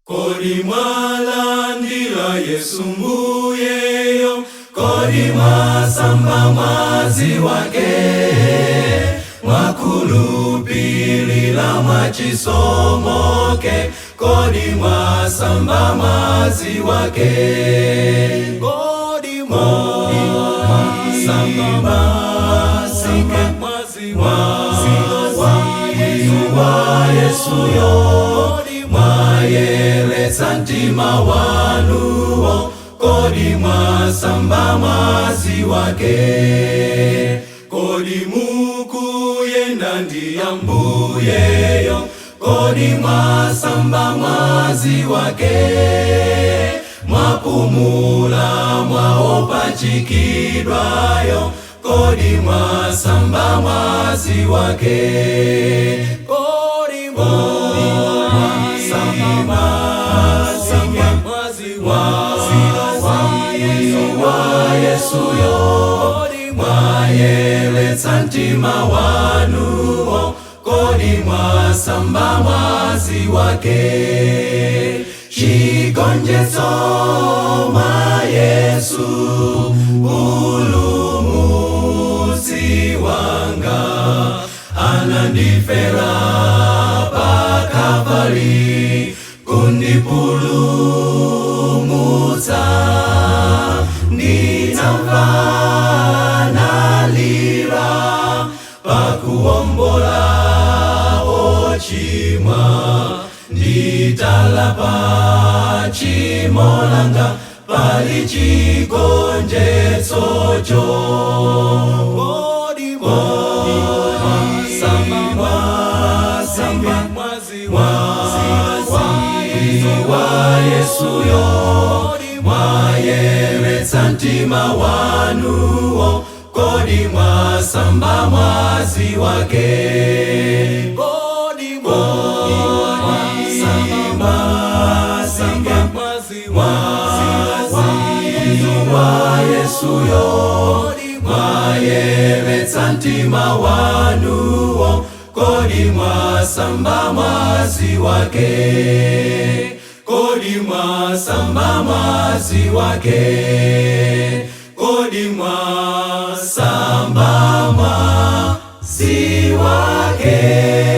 Kodi mwalandira Yesu mbuyeyo? Kodi mwasamba mwazi wake? Mwakhulupilira mwachisomoke? Kodi mwasamba mwazi wake? Kodi mwasamba mwazi wa Yesuyo? Mwayeretsa mtima wanuwo? Kodi mwasamba mwazi wake? Kodi mukuyenda ndi Ambuyeyo? Kodi mwasamba mwazi wake? Mwapumula mwaopachikidwayo? Kodi mwasamba mwazi wake? Kodi mwasamba mwazi wa Yesuyo? Mwayeretsa mtima wanuwo? Kodi mwasamba mwazi wake? Chigonjetso mwa Yesu, Mpulumutsi wanga, anandifera pa Kalvari kundipulumutsa. Ndinamva nalira pakuwombola ochimwa, nditalapa tchimo langa pali chigonjetsocho. Kodi mwasamba mwazi wa Yesuyo? Mwayeretsa mtima wanuwo? Kodi mwasamba mwazi wake? Kodi mwasamba mwazi wa Yesuyo? Mwayeretsa mtima wanuwo? Kodi mwasamba mwazi wake? Kodi mwasamba mwazi wake? Kodi mwasamba mwazi wake?